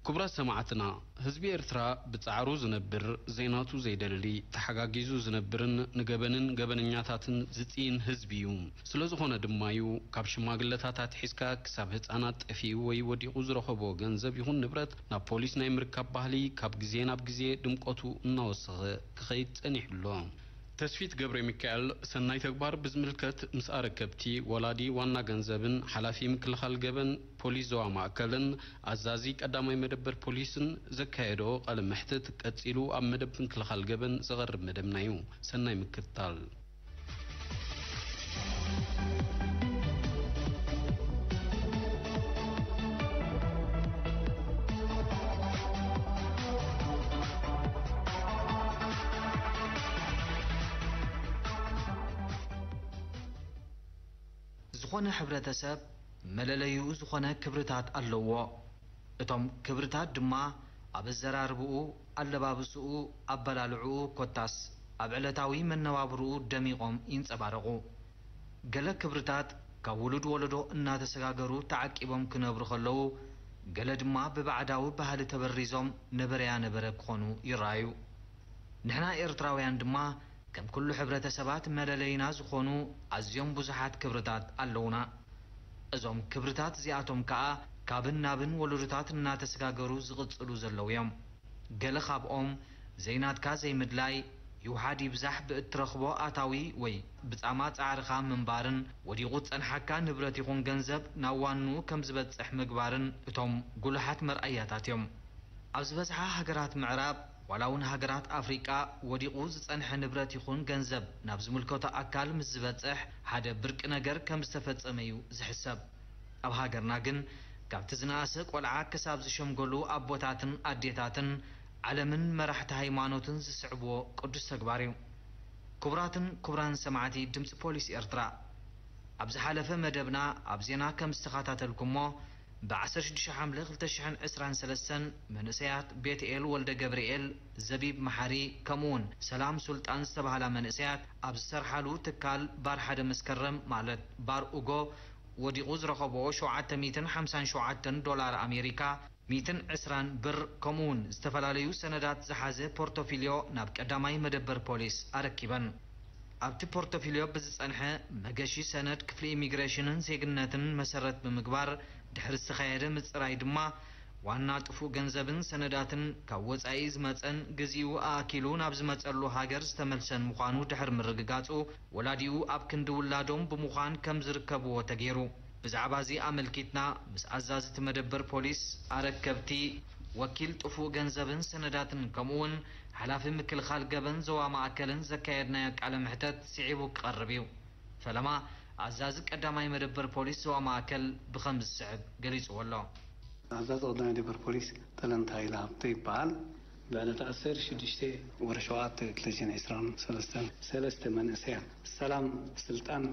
ክቡራት ሰማዕትና፣ ህዝቢ ኤርትራ ብጻዕሩ ዝነብር፣ ዘይናቱ ዘይደሊ፣ ተሓጋጊዙ ዝነብርን ንገበንን ገበነኛታትን ዝጽይን ህዝቢ እዩ። ስለ ዝኾነ ድማ እዩ ካብ ሽማግለታት ኣትሒዝካ ክሳብ ህጻናት ጠፊኡ ወይ ወዲቑ ዝረኸቦ ገንዘብ ይኹን ንብረት ናብ ፖሊስ ናይ ምርካብ ባህሊ ካብ ግዜ ናብ ግዜ ድምቀቱ እናወሰኸ ክኸይድ ጸኒሑ ኣሎ። ተስፊት ገብረ ሚካኤል ሰናይ ተግባር ብዝምልከት ምስ ኣረከብቲ፣ ወላዲ ዋና ገንዘብን ሓላፊ ምክልኻል ገበን ፖሊስ ዞባ ማእከልን ኣዛዚ ቀዳማይ መደበር ፖሊስን ዘካየዶ ቃለ መሕትት ቀጺሉ ኣብ መደብ ምክልኻል ገበን ዝቐርብ መደብና እዩ። ሰናይ ምክትታል። ዝኾነ ሕብረተሰብ መለለይኡ ዝኾነ ክብርታት ኣለዎ። እቶም ክብርታት ድማ ኣብ ኣዘራርብኡ፣ ኣለባብስኡ፣ ኣበላልዕኡ፣ ኮታስ ኣብ ዕለታዊ መነባብርኡ ደሚቖም ይንጸባረቑ። ገለ ክብርታት ካብ ውሉድ ወለዶ እናተሰጋገሩ ተዓቂቦም ክነብሩ ከለዉ፣ ገለ ድማ ብባዕዳዊ ባህሊ ተበሪዞም ነበረያ ነበረ ክኾኑ ይረኣዩ። ንሕና ኤርትራውያን ድማ ከም ኩሉ ሕብረተሰባት መለለይና ዝኾኑ ኣዝዮም ብዙሓት ክብርታት ኣለዉና። እዞም ክብርታት እዚኣቶም ከኣ ካብን ናብን ወለዶታት እናተሰጋገሩ ዝቕጽሉ ዘለዉ እዮም። ገለ ካብኦም ዘይናትካ ዘይምድላይ፣ ይውሓድ ይብዛሕ ብእትረኽቦ ኣታዊ ወይ ብጻማ ጻዕርኻ ምንባርን ወዲቑ ዝጸንሓካ ንብረት ይኹን ገንዘብ ናብ ዋንኡ ከም ዝበጽሕ ምግባርን እቶም ጉሉሓት መርኣያታት እዮም። ኣብ ዝበዝሓ ሃገራት ምዕራብ፣ ዋላ እውን ሃገራት ኣፍሪቃ፣ ወዲቑ ዝጸንሐ ንብረት ይኹን ገንዘብ ናብ ዝምልከቶ ኣካል ምስ ዝበጽሕ፣ ሓደ ብርቂ ነገር ከም ዝተፈጸመ እዩ ዝሕሰብ። ኣብ ሃገርና ግን፣ ካብቲ ዝነኣሰ ቆልዓ ክሳብ ዝሸምገሉ ኣቦታትን ኣዴታትን ዓለምን መራሕቲ ሃይማኖትን ዝስዕብዎ ቅዱስ ተግባር እዩ። ክቡራትን ክቡራን ሰማዕቲ ድምጺ ፖሊስ ኤርትራ፣ ኣብ ዝሓለፈ መደብና ኣብ ዜና ከም ዝተኸታተልኩሞ፣ ብ ዓሰርተ ሽዱሽተ ሓምለ ክልተ ሽሕን ዕስራን ሰለስተን መንእሰያት ቤትኤል ወልደ ገብርኤል፣ ዘቢብ መሓሪ፣ ከምኡውን ሰላም ሱልጣን ዝተባህላ መንእሰያት ኣብ ዝሰርሓሉ ትካል ባር ሓደ መስከረም፣ ማለት ባር ኡጎ፣ ወዲቑ ዝረኸብኦ ሸውዓተ ሚእትን ሓምሳን ሸውዓተን ዶላር ኣሜሪካ፣ ሚእትን ዕስራን ብር፣ ከምኡውን ዝተፈላለዩ ሰነዳት ዝሓዘ ፖርቶፊልዮ ናብ ቀዳማይ መደበር ፖሊስ ኣረኪበን። ኣብቲ ፖርቶፊልዮ ብዝጸንሐ መገሺ ሰነድ ክፍሊ ኢሚግሬሽንን ዜግነትን መሰረት ብምግባር ድሕሪ ዝተኻየደ ምጽራይ ድማ፣ ዋና ጥፉእ ገንዘብን ሰነዳትን ካብ ወጻኢ ዝመጸን ግዜኡ ኣኣኪሉ ናብ ዝመጸሉ ሃገር ዝተመልሰን ምዃኑ ድሕሪ ምርግጋጹ፣ ወላዲኡ ኣብ ክንዲ ውላዶም ብምዃን ከም ዝርከብዎ ተገይሩ። ብዛዕባ እዚ ኣመልኪትና ምስ ኣዛዚ እቲ መደበር ፖሊስ ኣረከብቲ፣ ወኪል ጥፉእ ገንዘብን ሰነዳትን ከምኡውን ሓላፊ ምክልኻል ገበን ዞባ ማእከልን ዘካየድናዮ ቃለ መሕተት ስዒቡ ክቐርብ እዩ። ፈለማ ኣዛዚ ቀዳማይ መደበር ፖሊስ ዞባ ማእከል ብኸምዚ ዝስዕብ ገሊጽዎ ኣሎ። ኣዛዚ ቀዳማይ መደበር ፖሊስ ጠለንታ ሃይለ ሃብተ ይበሃል። ብዕለት ዓሰርተ ሽዱሽተ ወርሒ ሸውዓተ ክልተ ሽሕን ዕስራን ሰለስተን ሰለስተ መንእሰያት፣ ሰላም ስልጣን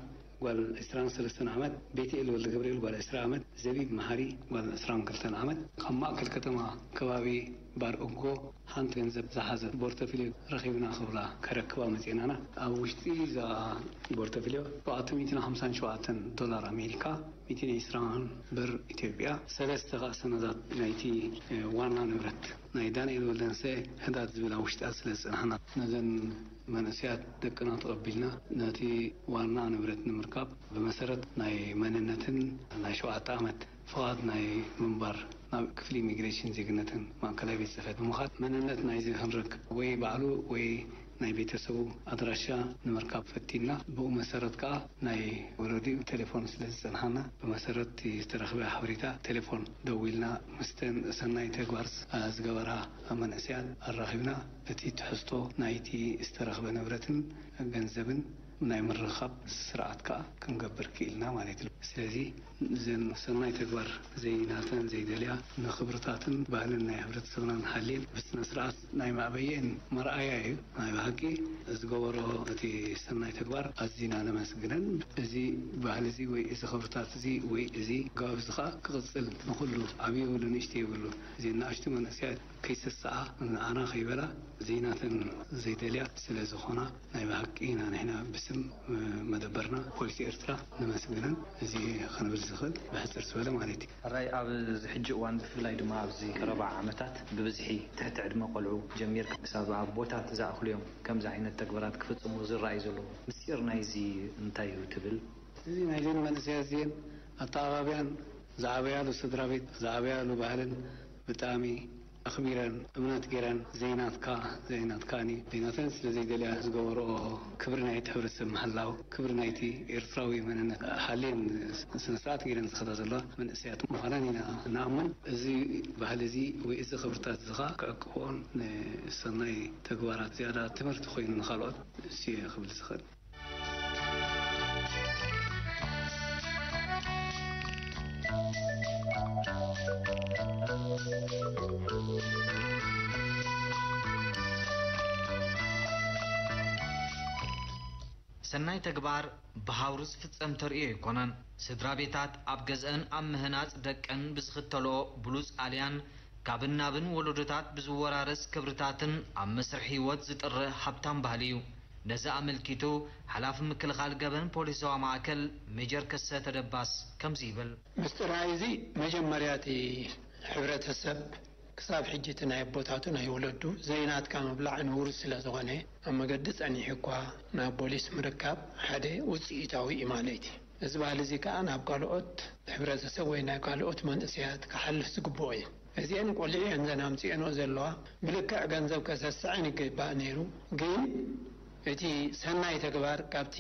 ጓል ዕስራን ሰለስተን ዓመት፣ ቤትኤል ወልደ ገብርኤል ጓል ዕስራ ዓመት፣ ዘቢብ መሃሪ ጓል ዕስራን ክልተን ዓመት፣ ካብ ማእከል ከተማ ከባቢ ባር እጎ ሓንቲ ገንዘብ ዝሓዘት ቦርተፊልዮ ረኺብና ክብላ ከረክባ መጺኤን ኣና። ኣብ ውሽጢ እዛ ቦርተፊልዮ ሸውዓተ ሚእትን ሓምሳን ሸውዓተን ዶላር ኣሜሪካ፣ ሚእትን ዕስራን ብር ኢትዮጵያ፣ ሰለስተ ኸኣ ሰነዳት ናይቲ፣ እ፣ ዋና ንብረት ናይ ዳንኤል ወልደንሰ ህዳድ ዝብል ኣብ ውሽጣ ስለ ዝጸናሕና፣ ነዘን መንእሰያት ደቅና ተቐቢልና ነቲ ዋና ንብረት ንምርካብ ብመሰረት ናይ መንነትን ናይ ሸውዓተ ዓመት ፍቓድ ናይ ምንባር ናብ ክፍሊ ኢሚግሬሽን ዜግነትን ማእከላይ ቤት ጽሕፈት ብምኻድ መንነት ናይዚ ክንረክብ ወይ ባዕሉ ወይ ናይ ቤተሰቡ ኣድራሻ ንምርካብ ፈቲንና። ብኡ መሰረት ከኣ ናይ ወለዲኡ ቴሌፎን ስለ ዝጸንሓና፣ ብመሰረት እቲ ዝተረኽበ ሓበሬታ ቴሌፎን ደዊልና ምስተን ሰናይ ተግባር ዝገበራ መንእሰያት ኣራኺብና፣ እቲ ትሕዝቶ ናይቲ ዝተረኽበ ንብረትን ገንዘብን ናይ ምርኻብ ስርዓት ከኣ ክንገብር ክኢልና ማለት እዩ። ስለዚ እዘን ሰናይ ተግባር ዘይናተን ዘይደልያ ንኽብርታትን ባህልን ናይ ሕብረተሰብናን ሓልየን ብስነ ስርዓት ናይ ማዕበየን መርኣያ እዩ። ናይ ብሓቂ ዝገበሮ እቲ ሰናይ ተግባር ኣዚና ነመስግነን። እዚ ባህሊ እዚ ወይ እዚ ክብርታት እዚ ወይ እዚ ኣገባብ እዚ ከኣ ክቕጽል ንኹሉ ዓብዪ የብሉ ንእሽቶ የብሉ። እዘን ንኣሽቱ መንእሰያት ከይሰስዓ ንዓና ከይበላ ዘይናተን ዘይደልያ ስለ ዝኾና ናይ ብሓቂ ኢና ንሕና ብስም መደበርና ፖሊስ ኤርትራ ነመስግነን። እዚ ክንብል ዝኽእል ብሕጽር ዝበለ ማለት እዩ። ሕራይ ኣብዚ ሕጂ እዋን ብፍላይ ድማ ኣብዚ ቀረባ ዓመታት ብብዝሒ ትሕቲ ዕድመ ቆልዑ ጀሚርካ ክሳብ ኣቦታት ዝኣኽሉ እዮም ከምዚ ዓይነት ተግባራት ክፍጽሙ ዝረኣዩ ዘለዉ። ምስጢር ናይዚ እንታይ እዩ ትብል? እዚ ናይዘን መንእሰያት እዚአን ኣተኣባብያን ዝዓበያሉ ስድራ ቤት ዝዓበያሉ ባህልን ብጣዕሚ ኣኽቢረን እምነት ገይረን ዘይናትካ ዘይናትካኒ ዘይናተን ስለ ዘይደልያ ዝገበርኦ ክብሪ ናይቲ ሕብረተሰብ ምሕላው ክብሪ ናይቲ ኤርትራዊ መንነት ሓልየን ስነ ስርዓት ገይረን ዝኸዳ ዘለዋ መንእሰያት ምዃነን ኢና ንኣምን። እዚ ባህሊ እዚ ወይ እዚ ክብርታት እዚ ኸዓ ክዕቅብኦን ንሰናይ ተግባራት ዝያዳ ትምህርቲ ኮይኑ ንኻልኦት እሱ እየ ክብል ዝኽእል። ሰናይ ተግባር ብሃውሪ ዝፍጸም ተርእዮ ኣይኮነን። ስድራ ቤታት ኣብ ገዝአን ኣብ ምህናጽ ደቀን ብዝኽተልኦ ብሉጽ ኣልያን ካብን ናብን ወለዶታት ብዝወራረስ ክብርታትን ኣብ መስርሕ ህይወት ዝጥረ ሃብታም ባህሊ እዩ። ነዚ ኣመልኪቱ ሓላፊ ምክልኻል ገበን ፖሊሳዊ ማእከል ሜጀር ከሰተ ደባስ ከምዚ ይብል። ምስጢር ናይዚ መጀመርያ እቲ ሕብረተሰብ ክሳብ ሕጂ እቲ ናይ ኣቦታቱ ናይ ወለዱ ዘይናትካ ምብላዕ ንውር ስለ ዝኾነ ኣብ መገዲ ጸኒሑ እኳ ናብ ቦሊስ ምርካብ ሓደ ውጽኢታዊ እዩ ማለት እዩ። እዚ ባህሊ እዚ ከኣ ናብ ካልኦት ሕብረተሰብ ወይ ናብ ካልኦት መንእሰያት ክሓልፍ ዝግብኦ እዩ። እዚአን ቆልዑ እየን ዘን ኣምጺኦንኦ ዘለዋ። ብልክዕ ገንዘብ ከሰስዐን ይግባእ ነይሩ። ግን እቲ ሰናይ ተግባር ካብቲ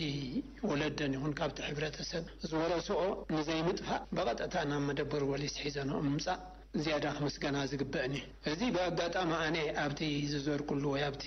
ወለደን ይኹን ካብቲ ሕብረተሰብ ዝወረስኦ ንዘይምጥፋእ ብቐጥታ ናብ መደበር ፖሊስ ሒዘንኦ ምምጻእ ዝያዳ ክምስገና ዝግበእን እዩ። እዚ ብኣጋጣሚ ኣነ ኣብቲ ዝዘርኩሉ ወይ ኣብቲ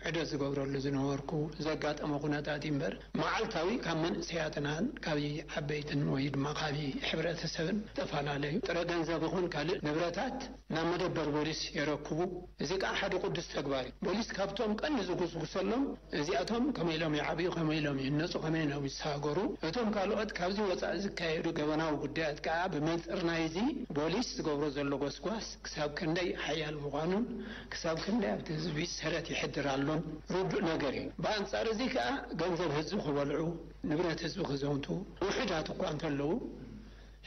ዕደ ዝገብረሉ ዝነበርኩ ዘጋጠመ ኩነታት እዩ እምበር፣ መዓልታዊ ካብ መንእሰያትናን ካብ ዓበይትን ወይ ድማ ካብ ሕብረተሰብን ዝተፈላለዩ ጥረ ገንዘብ ይኹን ካልእ ንብረታት ናብ መደበር ቦሊስ የረክቡ። እዚ ከዓ ሓደ ቅዱስ ተግባር እዩ። ቦሊስ ካብቶም ቀንዲ ዝጉስጉሰሎም እዚኣቶም ከመይ ኢሎም ይዓብዩ፣ ከመይ ኢሎም ይህነፁ፣ ከመይ ኢሎም ይሰጋገሩ፣ እቶም ካልኦት ካብዚ ወፃኢ ዝካየዱ ገበናዊ ጉዳያት ከዓ ብመንፅር ናይዚ ቦሊስ ዝገብሮ ዘሎ ጎስጓስ ክሳብ ክንደይ ሓያል ምዃኑን ክሳብ ክንደይ ኣብቲ ህዝቢ ሰረት ይሕድር ኣሎን ርዱእ ነገር እዩ። ብኣንፃር እዚ ከዓ ገንዘብ ህዝቢ ክበልዑ፣ ንብረት ህዝቢ ክዘምቱ ውሑዳት እኳ እንተለዉ፣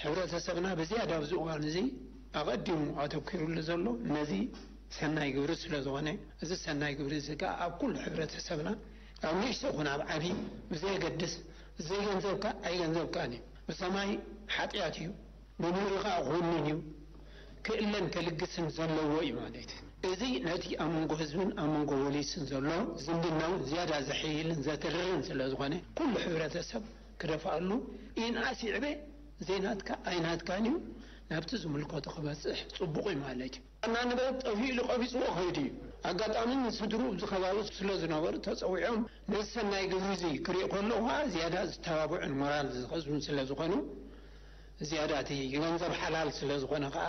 ሕብረተሰብና ብዝያዳ ኣብዚ እዋን እዚ ኣቐዲሙ ኣተኲሩሉ ዘሎ ነዚ ሰናይ ግብሪ ስለ ዝኾነ፣ እዚ ሰናይ ግብሪ እዚ ከኣ ኣብ ኩሉ ሕብረተሰብና ኣብ ንእሽቶ ይኹን ኣብ ዓቢ ብዘየገድስ፣ ዘይገንዘብካ ኣይገንዘብካን እዩ። ብሰማይ ሓጢኣት እዩ፣ ብምድሪ ከኣ ክውንን እዩ። ክእለን ከልግስን ዘለዎ እዩ ማለት እዩ። እዚ ነቲ ኣብ መንጎ ህዝብን ኣብ መንጎ ወሊስን ዘሎ ዝምድና እውን ዝያዳ ዘሕይልን ዘትርርን ስለ ዝኾነ፣ ኩሉ ሕብረተሰብ ክደፍኣሉ ይንኣስ ይዕበ ዘይናትካ ኣይናትካን እዩ፣ ናብቲ ዝምልከቶ ክበጽሕ ጽቡቕ እዩ ማለት እዩ። ዋና ንብረት ጠፊኡ ኢሉ ቀቢጽዎ ከይዱ እዩ። ኣጋጣሚ ንስድርኡ ኣብዚ ከባቢ ስለ ዝነበሩ ተጸዊዖም ነዚ ሰናይ ግብሪ እዚ ክሪኡ ከለዉ ከኣ ዝያዳ ዝተባብዑን ሞራል ዝኸዙን ስለ ዝኾኑ፣ ዝያዳ እቲ ገንዘብ ሓላል ስለ ዝኾነ ከኣ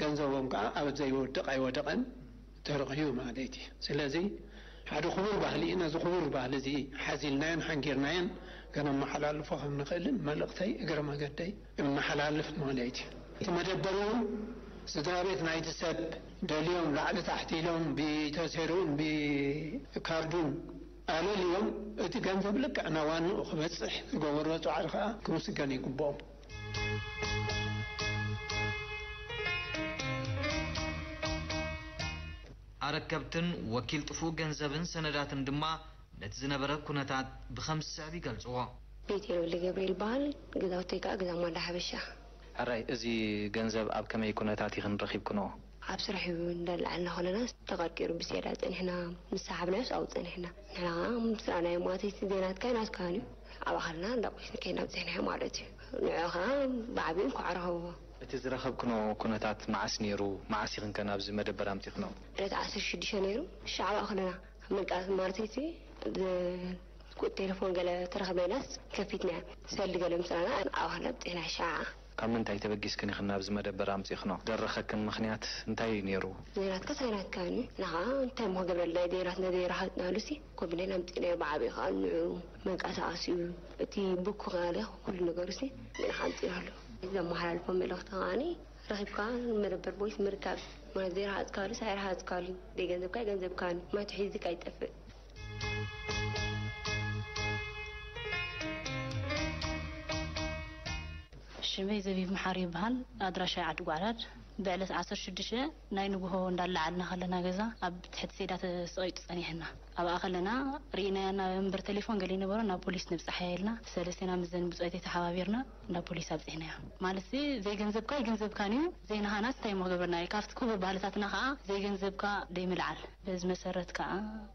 ገንዘቦም ከኣ ኣብ ዘይወድቕ ኣይወደቐን ተረኺቡ ማለት እዩ። ስለዚ ሓደ ክቡር ባህሊ እዩ። ነዚ ክቡር ባህሊ እዚ ሓዚልናዮን ሓንጊርናዮን ከነመሓላልፎ ከም ንኽእልን መልእኽተይ እግረ መገደይ እመሓላልፍ ማለት እዩ። እቲ መደበር እውን ስድራ ቤት ናይቲ ሰብ ደልዮም ላዕሊ ታሕቲ ኢሎም ብተሴርኡን ብካርዱን ኣለልዮም እቲ ገንዘብ ልክዕ ናብ ዋንኡ ክበፅሕ ዝገበሮ ፃዕሪ ከዓ ክምስገን ይግብኦም። ኣረከብትን ወኪል ጥፉእ ገንዘብን ሰነዳትን ድማ ነቲ ዝነበረ ኩነታት ብኸም ዝስዕብ ይገልጽዎ። ቤቴል ወልደገብርኤል ይበሃል። ገዛውተይ ከኣ ገዛ ማዳ ሓበሻ። ሕራይ፣ እዚ ገንዘብ ኣብ ከመይ ኩነታት ኢኽን ረኺብክንዎ? ኣብ ስራሕ እዩ እንዳለዓልና ከለና ተቐርቂሩ ብሴዳ ጸኒሕና፣ ምስ ሰሓብናዮስ ኣብኡ ጸኒሕና። ንሕና ከዓ ምስ ረኣናዮ ማተይ እቲ ዜናትካ ናትካን እዩ። ኣብኣ ከለና እንዳቆይስና ከይና ኣብጺሕናዮ ማለት እዩ። ንዑ ከዓ ብዓቢኡ እንኳዕ ረኸብዎ። እቲ ዝረኸብክንዎ ኩነታት መዓስ ነይሩ? መዓስ ኢኽን ከ ናብዚ መደበር ኣምጺኽንዎ? ዕለት ዓሰርተ ሽዱሽተ ነይሩ። ሻዕ ኣብኣ ከለና ምንቃት ማለተይ እቲ ቁጥ ቴሌፎን ገለ ተረኸብና ኢልናስ ከፊትናያ። ሰልዲ ገለ ምስ ረኣና ኣብኣ ከለና ኣብጺሕና ሻዕ። ካብ ምንታይ ተበጊስክን ኢኽን ናብዚ መደበር ኣምጺኽንኦ? ደረኸክን ምኽንያት እንታይ እዩ ነይሩ? ዘይናትካ ሳይናትካኒ። ንኻ እንታይ እሞ ክገብረልና እዩ? ዘይናትና ዘይረሃጽናሉሲ ኮቢድና ኢና ኣምጺእናዮ። ብዓቢኡ ኸኣ ንዑ መንቀሳቐሲኡ፣ እቲ ቡኩ ኸኣለ ኩሉ ነገሩሲ ንዕኻ ኣምጺእናሉ። ዘመሓላልፎ መልእኽቲ ኸኣኒ ረኺብካ ንመደበር ፖሊስ ምርካብ ማለት ዘይረሃጽካሉስ ኣይረሃጽካሉን። ዘይገንዘብካ ኣይገንዘብካን። ማቱ ሒዝካ ኣይጠፍእ። ሽመይ ዘቢብ መሓሪ ይበሃል። ኣድራሻይ ዓዲ ጓዕዳድ። ብዕለት ዓሰርተ ሽዱሽተ ናይ ንግሆ እንዳለዓልና ከለና ገዛ ኣብ ትሕቲ ሴዳ ተሰቒጡ ጸኒሕና። ኣብኣ ከለና ርኢናያ ናብ እምበር ቴሌፎን ገለ ይነበሮ ናብ ፖሊስ ንብጻሓያ ኢልና ሰለስቴና ምስዘን ብጾይተይ ተሓባቢርና ናብ ፖሊስ ኣብጺሕናያ። ማለትሲ ዘይገንዘብካ ኣይገንዘብካን እዩ፣ ዘይናሃናስ እንታይ እሞ ክገብረና እዩ? ካብቲ ክቡር ባህልታትና ከኣ ዘይገንዘብካ ደይምልዓል። በዚ መሰረት ከኣ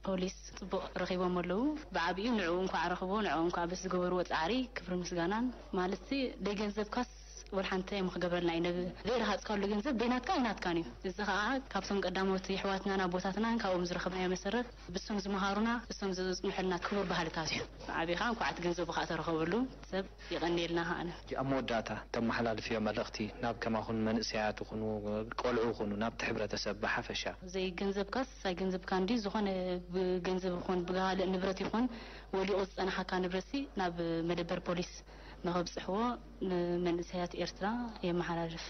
ፖሊስ ጽቡቕ ረኺቦም ኣለዉ። ብዓቢኡ ንዕኡ እንኳዕ ረኽቦ፣ ንዕኡ እንኳዕ በዚ ዝገበርዎ ጻዕሪ ክብሪ ምስጋናን፣ ማለትሲ ደይገንዘብካስ ወላ ሓንቲ እንታይ እሞ ክገብረልና እዩ? ነብ-፣ ዘይረሃጽካሉ ገንዘብ ደይናትካ ኣይናትካን እዩ። እዚ ከኣ ካብቶም ቀዳሞት የሕዋትናን ኣቦታትናን ካብኦም ዝረኸብናዮ መሰረት ብሶም ዝመሃሩና፣ እሶም ዘጽንሑልና ክቡር ባህልታት እዩ። ብዓቢኡ ከኣ እንኳዕ እቲ ገንዘቡ ከኣ ተረኸበሉ ሰብ የቐንየልና ከኣ። ሕጂ ኣብ መወዳእታ ተመሓላልፍዮ መልእኽቲ ናብ ከማኹን መንእሰያት ይኹኑ ቆልዑ ይኹኑ ናብቲ ሕብረተሰብ ብሓፈሻ? ዘይገንዘብካስ ኣይገንዘብካን ድዩ? ዝኾነ ብገንዘብ ይኹን ብካልእ ንብረት ይኹን ወሊቑ ዝጸንሓካ ንብረትሲ ናብ መደበር ፖሊስ ንኸብጽሕዎ ንመንእሰያት ኤርትራ የመሓላልፍ።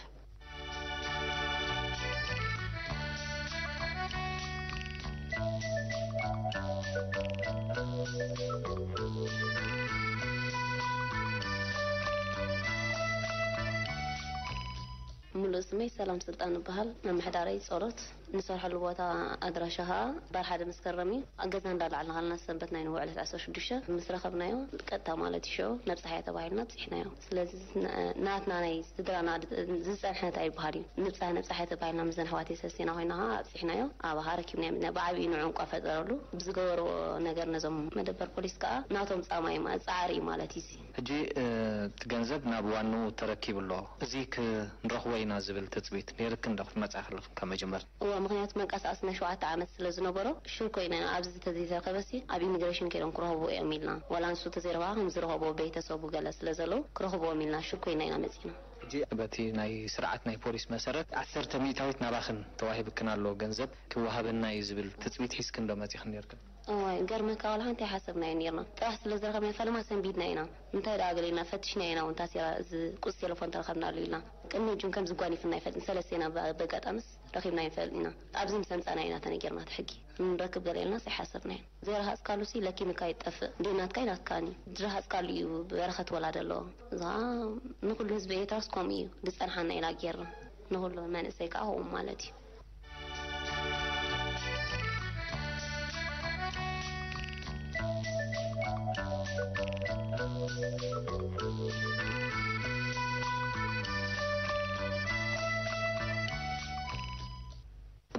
ምሉእ ስመይ ሰላም ስልጣን እበሃል። ምምሕዳረይ ጸሎት። ንሰርሐሉ ቦታ ኣድራሻ ኸኣ ባር ሓደ መስከረም እዩ። ገዛ እንዳለዓልና ኸለና ሰንበት ናይ ንግሆ ዕለት ዓሰርተ ሽዱሽተ ምስ ረኸብናዮ፣ ቀጥታ ማለት እዩ ሽዑ ነብጽሓዮ ተባሂልና ኣብጺሕናዮ። ስለዚ ና-፣ ናትና ናይ ስድራና ድ-፣ ዝጸንሐ እንታይ ይበሃል እዩ። ንብጻሕ ነብጻሕ ተባሂልና ምስዘን ኣሕዋተይ ሰለስቴና ኮይና ኸዓ ኣብጺሕናዮ። ኣብኣ ኸዓ ረኪብናዮ መጺና። ብዓቢኡ ንዕኡ እንቋ ፈጠረሉ። ብዝገበርዎ ነገር ነዞም መደበር ፖሊስ ከኣ ናቶም ጻማ እዩ ማ-፣ ጻዕሪ እዩ ማለት እዩ እዚ። ሕጂ፣ እ፣ እቲ ገንዘብ ናብ ዋንኡ ተረኪቡ ኣሎ። እዚ ክንረኽቦ ኢና ዝብል ትጽቢት ነይርክን ዶ ክትመጻ ከለኽን ካብ መጀመርታ? እወ፣ ምኽንያቱ መንቀሳቐሲ ናይ ሸውዓተ ዓመት ስለ ዝነበሮ፣ ሽር ኮይና ኢና ኣብዚ ተዘይተረኸበሲ ኣብ ኢሚግሬሽን ከይዶም ክረኽብዎ እዮም ኢልና። ዋላ ንሱ ተዘይረኸባ ከም ዝረኸብዎ ቤተሰቡ ገለ ስለ ዘለዉ፣ ክረኽብዎም ኢልና ሽር ኮይና ኢና መጺና። ሕጂ በቲ ናይ ስርዓት ናይ ፖሊስ መሰረት፣ ዓሰርተ ሚእታዊት ናባኽን ተዋሂብክን ኣሎ፣ ገንዘብ ክወሃበና እዩ ዝብል ትጽቢት ሒዝክን ዶ መጺኽን ነይርክን? እዋይ፣ ገርመካ ዋላ ሓንቲ ኣይሓሰብናዮ ነይርና። ጥራሕ ስለ ዝረኸብናዮ ፈለማ ሰንቢድና ኢና። እንታይ ደኣ ገለ ኢልና ፈቲሽና ኢና እውን ታሴራ እዚ ቁጽ ቴሌፎን ተረኸብናሉ ኢልና። ቅድሚ ሕጂ እውን ከምዚ ጓኒፍና ኣይፈልጥን። ሰለስቴና ብ-፣ በጋጣምስ ረኺብና ኣይንፈልጥን ኢና። ኣብዚ ምስ ኣምጻእና ኢና ተነጊርና እቲ ሕጊ። ንረክብ ገለ ኢልናስ ኣይሓሰብናዮን። ዘይረሃጽካሉሲ ለኪምካ ይጠፍእ። እንዴ ናትካ ናትካን እዩ። ዝረሃጽካሉ እዩ በረኸት ወላ ደለዎ። እዛ ንኹሉ ህዝቢ ኤርትራስ ከምኡ እዩ። ዝጸንሓና ኢና ጌርና። ንኹሉ መንእሰይ ከኣ ከምኡ ማለት እዩ።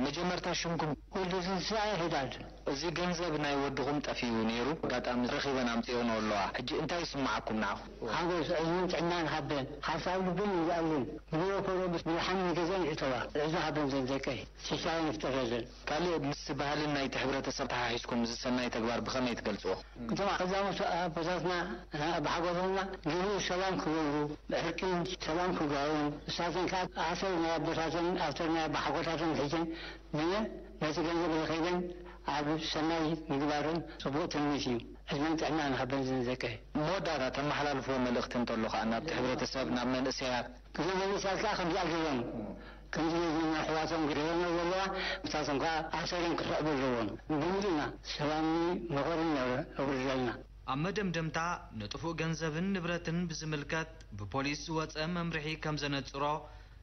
መጀመርታ ሽምኩም? ወዲ ትንሳኤ ሄዳድ። እዚ ገንዘብ ናይ ወድኹም ጠፊኡ ነይሩ፣ ኣጋጣሚ ረኺበን ኣምጺኦንኦ ኣለዋ። ሕጂ እንታይ ይስምዓኩም ንዓኹም? ሓጎስ፣ ዕድመን ጥዕናን ሃበን፣ ሓሳብ ልብን ይግኣልን፣ ብዝረኸቦ ብርሃን ንገዘን ይእተዋ። ዕድመ ሃበን ዘን ደቀይ፣ ሽሻየን ይፍጠረለን። ካልእ ምስ ባህልን ናይቲ ሕብረተሰብ ተሓሒዝኩም እዚ ሰናይ ተግባር ብኸመይ ትገልጽዎ? እቶም ቀዳሞት ኣቦታትና ብሓጎሶምና ግብሪ ሰላም ክገብሩ፣ ብዕርቂ ሰላም ክጋውን፣ ንሳተን ከኣ ኣሰር ናይ ኣቦታተን ኣብተን ናይ ኣቦሓጎታተን ሒዘን ነቲ ገንዘብ ረኺበን ኣብ ሰናይ ምግባረን ጽቡቕ ትምኒት እዩ። ዕድመን ጥዕናን ይሃበን ዝንደቀ። መወዳእታ ተመሓላልፍዎ መልእኽቲ እንተሎ ከኣ ናብቲ ሕብረተሰብ፣ ናብ መንእሰያት? እዞም መንእሰያት ከኣ ከምዚኣ ገይሮም፣ ከምዚ ገይሮም ኣሕዋቶም ገይሮም ዘለዋ፣ ንሳቶም ከኣ ኣሰሮም ክስዕቡ ኣለዎም። ብምሉእና ሰላምን መኸርን የውርደልና። ኣብ መደምደምታ፣ ንጥፉእ ገንዘብን ንብረትን ብዝምልከት ብፖሊስ ዝወጸ መምርሒ ከም ዘነጽሮ፣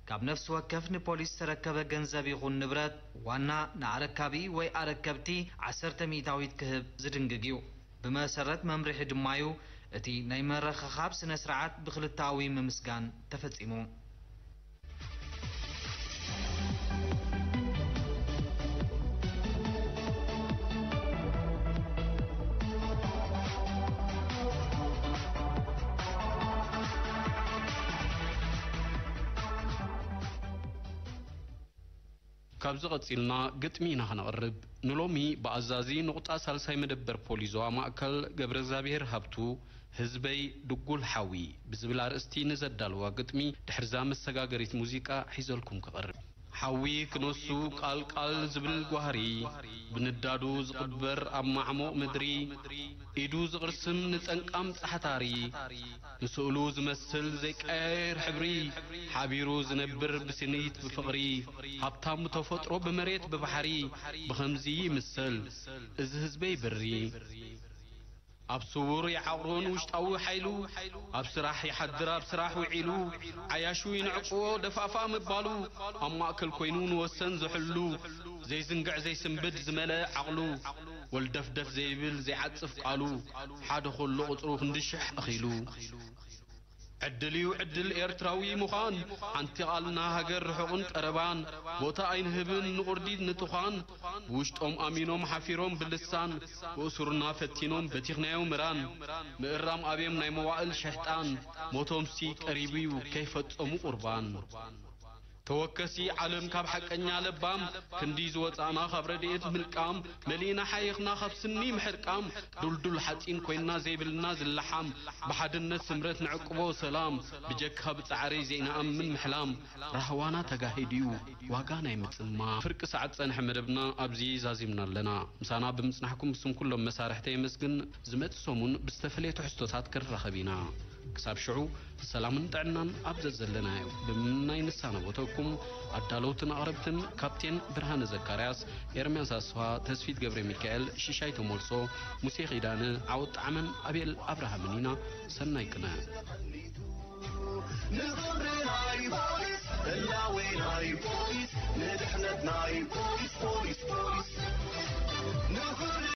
ካብ ነፍሲ ወከፍ ንፖሊስ ዝተረከበ ገንዘብ ይኹን ንብረት፣ ዋና ንኣረካቢ ወይ ኣረከብቲ ዓሰርተ ሚእታዊት ክህብ ዝድንግግ እዩ። ብመሰረት መምርሒ ድማ'ዩ እቲ ናይ ምርኽኻብ ስነ-ስርዓት ብኽልተኣዊ ምምስጋን ተፈጺሙ። ካብዚ ቀጺልና ግጥሚ ኢና ክነቕርብ። ንሎሚ ብኣዛዚ ንቑጣ ሳልሳይ መደበር ፖሊስ ዞባ ማእከል ገብረ እግዚኣብሔር ሃብቱ፣ ህዝበይ ድጉል ሓዊ ብዝብል ኣርእስቲ ንዘዳለዋ ግጥሚ ድሕርዛ መሰጋገሪት ሙዚቃ ሒዘልኩም ክቐርብ። ሓዊ ክነሱ ቃል ቃል ዝብል ጓህሪ፣ ብንዳዱ ዝቕበር ኣብ ማዕሙቕ ምድሪ፣ ኢዱ ዝቕርስም ንጠንቃም ጻሕታሪ፣ ንስእሉ ዝመስል ዘይቀያየር ሕብሪ፣ ሓቢሩ ዝነብር ብስኒት ብፍቕሪ፣ ሃብታም ብተፈጥሮ ብመሬት ብባሕሪ፣ ብኸምዚ ይምሰል እዚ ህዝበይ ብሪ። ኣብ ስውር ይዓቑሮን ውሽጣዊ ሓይሉ፣ ኣብ ስራሕ ይሓድር ኣብ ስራሕ ውዒሉ፣ ዓያሹ ይንዕቅዎ ደፋፋ ምባሉ፣ ኣብ ማእከል ኮይኑ ንወሰን ዝሕሉ፣ ዘይዝንግዕ ዘይስንብድ ዝመልአ ዓቕሉ፣ ወልደፍደፍ ዘይብል ዘይዓጽፍ ቃሉ፣ ሓደ ከሎ ቁጽሩ ክንዲ ሽሕ ኣኺሉ። ዕድል እዩ ዕድል ኤርትራዊ ምዃን፣ ሓንቲ ቃልና ሃገር ርሑቕን ቀረባን፣ ቦታ ኣይንህብን ንቑርዲድ ንጥዃን፣ ብውሽጦም ኣሚኖም ሓፊሮም ብልሳን፣ ክእሱሩና ፈቲኖም በቲኽናዮ ምራን፣ ምእራም ኣብዮም ናይ መዋእል ሸሕጣን፣ ሞቶምሲ ቀሪቡ እዩ ከይፈጸሙ ቁርባን። ተወከሲ ዓለም ካብ ሓቀኛ ለባም፣ ክንዲ ዝወጻእና ካብ ረድኤት ምልቃም፣ መሊእና ሓይኽና ካብ ስኒ ምሕርቃም፣ ዱልዱል ሓጺን ኮይንና ዘይብልና ዝለሓም፣ ብሓድነት ስምረት ንዕቅቦ ሰላም፣ ብጀካ ብጻዕሪ ዘይንኣምን ምሕላም፣ ራህዋና ተጋሂዱ እዩ ዋጋ ናይ ምጽማም። ፍርቂ ሰዓት ጸንሐ መደብና ኣብዚ ዛዚምና ኣለና። ምሳና ብምጽናሕኩም ብስም ኩሎም መሳርሕተይ የመስግን። ዝመጽእ ሰሙን ብዝተፈለየ ትሕዝቶታት ክንራኸብ ኢና። ክሳብ ሽዑ ሰላምን ጥዕናን ኣብ ዘዘለናዮ ብምምናይ ንሳነቦተኩም። ኣዳለውትን ኣቕረብትን ካፕቴን ብርሃነ ዘካርያስ፣ ኤርምያስ ኣስፋ፣ ተስፊት ገብረ ሚካኤል፣ ሽሻይ ተመልሶ፣ ሙሴ ኪዳነ፣ ዓወት ጣዕመን ኣቤል ኣብርሃምን ኢና። ሰናይ ቅነ። ንኽብሪ ናይ ፖሊስ፣ ህላዌ ናይ ፖሊስ፣ ንድሕነት ናይ ፖሊስ፣ ፖሊስ፣ ፖሊስ። ንኽብሪ